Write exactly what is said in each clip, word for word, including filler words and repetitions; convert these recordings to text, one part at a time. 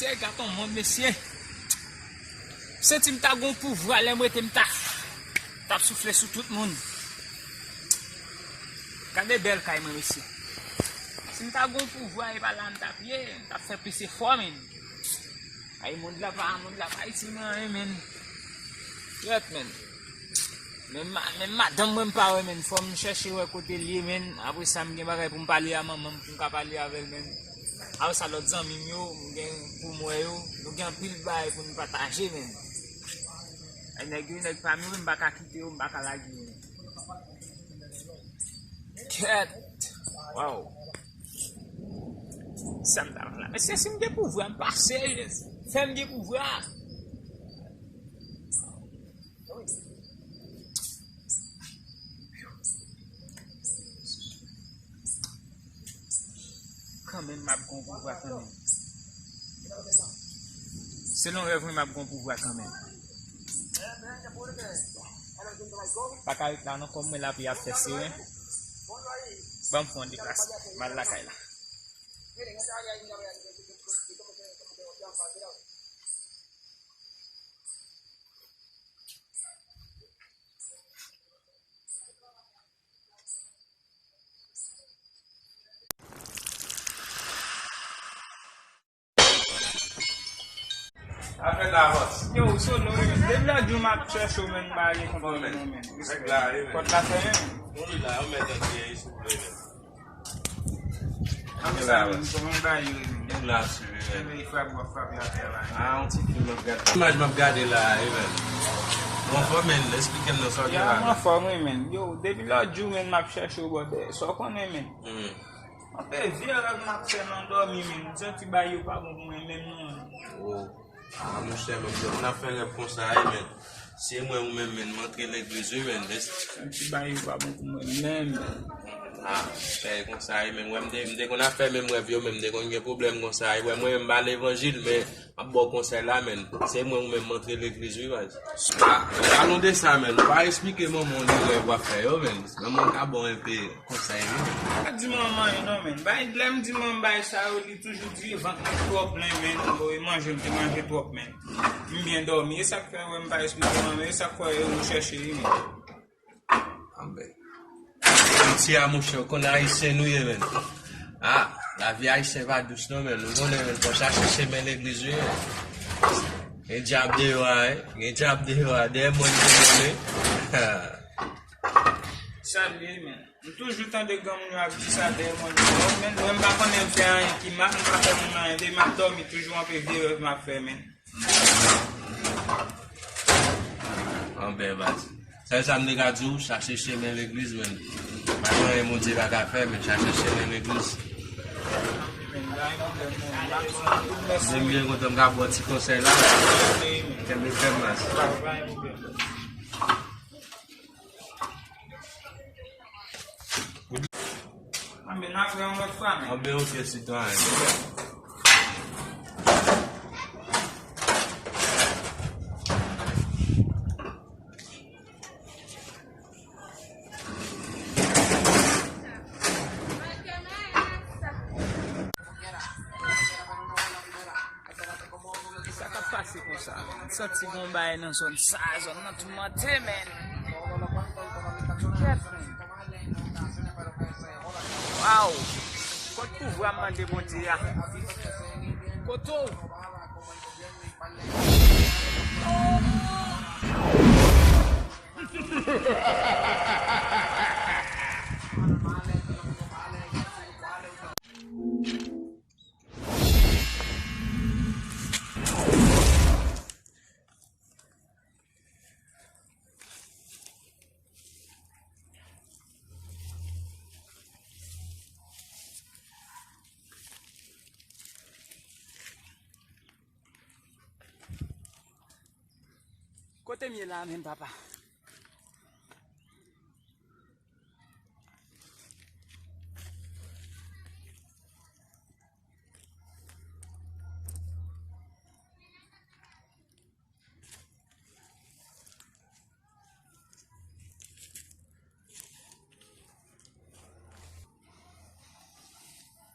Mesye, gad on moun, mesye. Santi m ta gon pouvwa lè m rete m ta, t ap soufle sou tout moun. Gade bèl kay mwen, mesye. Si m ta gon pouvwa, e pa la m t ap ye, m t ap fè plis efò, men. Ay, mond la pa, mond la pa itil mwen anyen, men. Yèt, men. Menm ma-, menm madanm mwen m pa wè, men. Fò m chèche wè kote l ye, men. Apre sa, m gen bagay pou m pale a manman m, pou m ka pale avè l, men. Apre sa, lòt zanmi m yo, m gen pou m wè yo. Nou gen anpil bagay pou n pataje, men. Ay, nèg yo, nèg pa m yo, m pa ka kite yo, m pa ka lage yo. Kèt! Waw! Sa m ta la. Mesye, si m gen pouvwa, m pase, fè m gen pouvwa. Kanmenm, m ap gon pouvwa kanmenm. Selon rèv mwen, m ap gon pouvwa kanmenm. Pa ka ret la non, kòm mwen lapli ap fè seren. Ban m fè yon deplase. M al lakay la. Afè la avanse. Yo, Solo, men. Depi lòt jou m ap chèche w, men, m pa gen konprann non, men. Nèg la, wi, men. Pòt la fèmen, men. Wi, la, yo mèt antre, wi, souple, men. Nèg la, wi. Kòman w ba yo, men? Nèg la, sou, wi, men. Frape, w ap frape atè la. Ah, yon ti fim m ap gade. Imaj m ap gade la, wi, men. Bon, fò, men, eksplike m non, sa w gen la, men. Mwen fò, wi, men. Yo, depi lòt jou, men, m ap chèche w, brother. Sa w konnen, men. Hmm. Anpil vye rèv m ap fè nan dòmi, men. M santi bagay yo pa bon pou mwen menm non, men. Oh. Ah, monchè, men, m te konn ap fè rèv konsa, wi, men. Se mwen ou menm, men, m antre legliz, wi, men. M santi bagay yo pa bon pou mwen menm, men. Ah, fè konsa, wi, men. Wè, m te, m te konn ap fè menm rèv yo, men m te konn gen pwoblèm konsa, wi. Wè, mwen menm, m pa levanjil, men m ap ba w konsèy la, men. Se mwen ou menm, m antre legliz, wi, baz. Ah, palon de sa, men. Ou pa eksplike manman w de rèv w ap fè yo, men. Manman w ka ba w enpe konsèy, wi. Pa di manman anyen non, men. Bay, lè m di manman bay sa yo, li toujou di vant mwen twò plen, men. Bon, e manje, m te manje twòp, men. M byen dòmi. E sa k fè, wè, m pa eksplike manman, e sa k fè, e, ou chèche, wi, men. Anben. Piti a, monchè, ou konn ayisyen nou ye, men. Ah, lavi ayisyen pa dous, non, men. Nou konnen, men, fò chache chemen legliz, wi, men. Gen dyab deyò a, wi. Gen dyab deyò a. Dèyè mòn nou konnen. Sa l ye, men. M toujou tande granmoun yo ap di sa dèyè mòn yo, men mwen m pa konnen m fè anyen ki mal, m pa fè moun anyen, depi m ap dòmi toujou anpe vye rèv m ap fè, men. Anben, baz. Sèl sa m te ka di w, chache chemen legliz, men. Pa gen anyen Bondye pa ka fè, men chache chemen legliz. Men, pa gen pwoblèm, non. M ap di w tout mèsi. Mwen byen kontan m ka ba w ti konsèy la. Kenbe fèm, baz. Pa gen pwoblèm. Anben, n ap wè yon lòt fwa, men. Anben, oke, sitwayen. Sa k ap pase konsa? M santi gon bagay nan zòn sa, zòn nan toumante, men. Kèt, men. Waw! Kot pouvwa m mande Bondye a? Kote w? Kote m ye la menm, papa?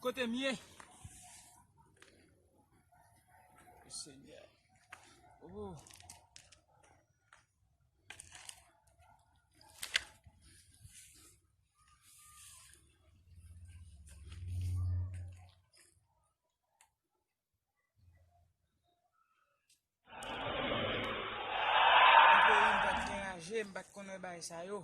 Kote m ye? Oh. Nan peyi m pa t gen raje, m pa t konn wè bagay sa yo.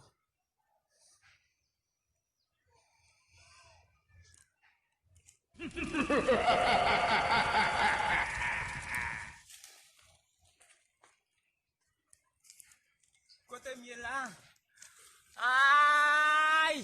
Kote m ye la? Ay!